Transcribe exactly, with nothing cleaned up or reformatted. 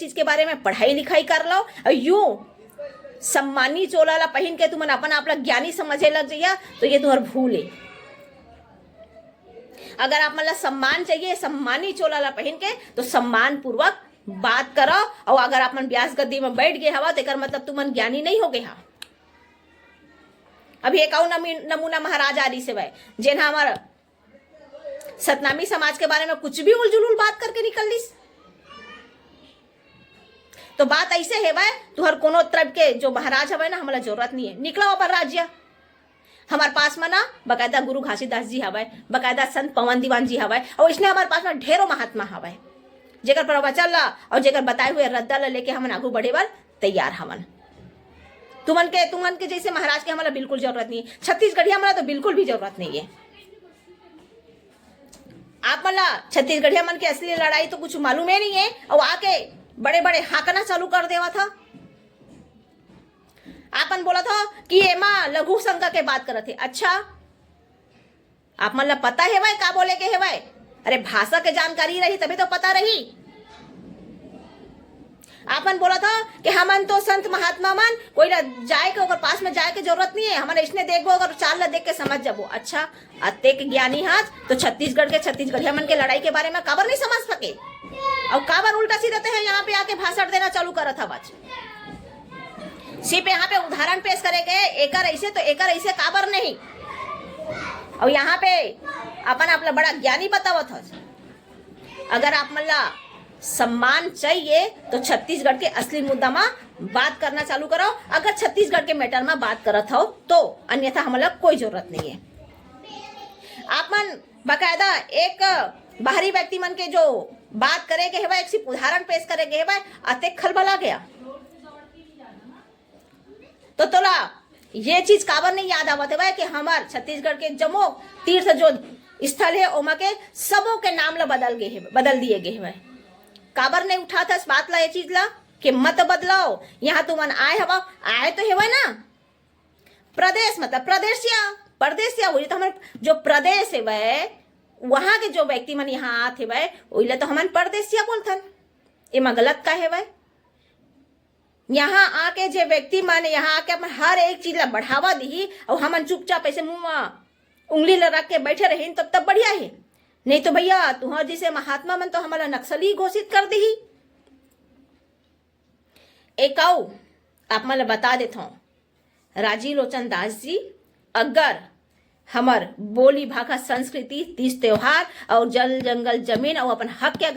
चीज के बारे में पढ़ाई लिखाई कर लो, अउ यूं सम्मानी चोला ला पहिन के तुमन अपन आप ला ज्ञानी समझे लग जइहा, तो ये तुहर भूल हे। अगर आप मन ला सम्मान चाहिए, सम्मानी चोला ला पहिन के, तो सम्मान पूर्वक बात करो। अउ अगर आप मन ब्यास गद्दी में बैठ गए हवा, तो एकर मतलब तुमन ज्ञानी नहीं हो गए हा। अभी एक अउ नमी-, नमूना महाराज आ रही से भाई, जेन हा हमार सतनामी समाज के बारे में कुछ भी उलझुलुल बात करके निकल लिस। तो बात ऐसे हे भाई, तुहर कोनो तरफ के जो महाराज हवे ना, हमला जरूरत नहीं है, निकलो अपन राज्य। हमार पास में ना बकायदा गुरु घासीदास जी हवे, बकायदा संत पवन दीवान जी हवे, और इसने हमार पास में ढेरों महात्मा हवे, जेकर प्रवचन ला और जेकर बताए हुए रद्दा ला लेके हमन आगू बढ़े बर तैयार हवन। तुमन के, तुमन के जैसे महाराज के हमला बिल्कुल जरूरत नहीं है, छत्तीसगढ़िया हमला तो बिल्कुल भी जरूरत नहीं है। आप मन ला छत्तीसगढ़िया मन के असली लड़ाई तो कुछ मालूम ही नहीं है, और आके बड़े बड़े हाकना चालू कर देवा था। आपन बोला था कि एमा लघु शंका के बात करत हे। अच्छा, आप मन ला पता हेवय का बोले के हेवय? अरे, भाषा के जानकारी रही तभी तो पता रही। आपन बोला था कि हमन तो संत महात्मा मन कोई ला जाए के, ओकर पास में जाए के जरूरत नहीं है, हमन इसने देखबो, ओकर चाल ला देख के समझ जाबो। अच्छा, अतेक ज्ञानी हाथ तो छत्तीसगढ़ के छत्तीसगढ़िया मन के लड़ाई के बारे में काबर नहीं समझ सके? और काबर उल्टा सीधा ते हैं यहाँ पे आके भाषण देना चालू करत हवच? सिर्फ यहाँ पे उदाहरण पेश करे गए, एकर ऐसे तो एकर ऐसे काबर नहीं? और यहाँ पे अपन आप ला बड़ा ज्ञानी बतावत हस। अगर आप मन ला सम्मान चाहिए तो छत्तीसगढ़ के असली मुद्दा मा बात करना चालू करो। अगर छत्तीसगढ़ के मैटर मा बात करत हो तो, अन्यथा हमन ला कोई जरूरत नहीं है। आप मन बाकायदा एक बाहरी व्यक्ति मन के जो बात करे के हेवय, एक सिर्फ उदाहरण पेश करे के हेवय, अतेक खलबला गया। तो तोला ये चीज काबर नहीं याद आवत हेवय कि हमर छत्तीसगढ़ के जम्मो तीर्थ जो स्थल हे, ओमा के सबो के नाम ला बदल गे हे, बदल दिए गे हेवय? काबर नहीं उठात हस बात ला, ये चीज ला कि मत बदलाओ, यहाँ तुमन आए हवा, आए तो हेवय ना, प्रदेश मतलब प्रदेशिया, परदेशिया होही तो हमर जो प्रदेश हेवय, वहां के जो व्यक्ति मन यहाँ आत हेवय, ओइला तो हमन परदेशिया बोलथन। एमा गलत का हेवय? यहाँ आके जे व्यक्ति मन यहाँ आके अपन हर एक चीज ला बढ़ावा दिही और हमन चुपचाप ऐसे मुंह मा उंगली ला रख के बैठे रहिन, तब तब बढ़िया हे। नहीं तो भैया, तुहर जैसे महात्मा मन तो हमला नक्सली घोषित कर दिही। एक अउ आप मन ला बता देथव, राजीव लोचन दास जी, अगर हमर बोली भाखा संस्कृति, तीज त्योहार और जल जंगल जमीन और अपन हक के